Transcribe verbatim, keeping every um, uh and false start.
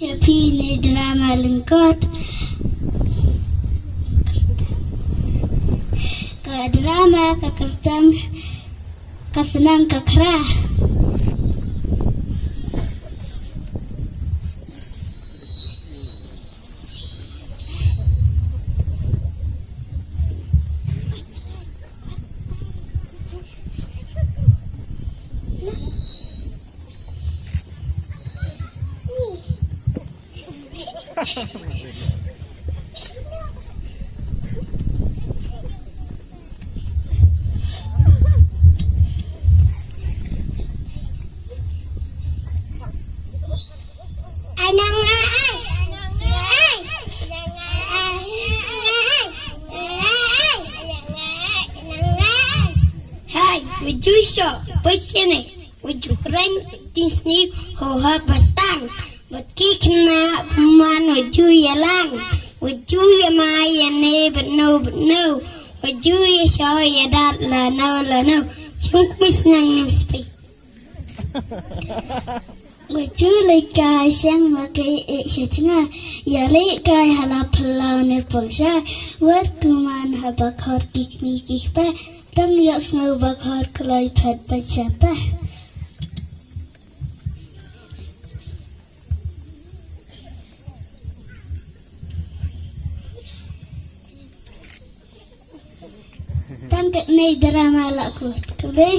Sha phi ne drama lyngkot. Ka drama ka kyrteng Ka Sneng Ka Khra. Hai, wujui sho, pwis shane, wujui kren, tin sni, ho ha pasang, bad ki khynnah, man wujui yalang, wujui yamai yane, bad no, bad no, wujui yasho yadat, lano, lano, shim kmie sneng nim spi. Wujui leit kai shang ma kai e sha chnga. Ïa leit kai ha la phyllaw ne pong sha. Wat kuman ha ba khor ki kmie ki kpa. Tang ïohsngew ba khor kloi phet ba jata. Tang katne drama la kut. Khublei.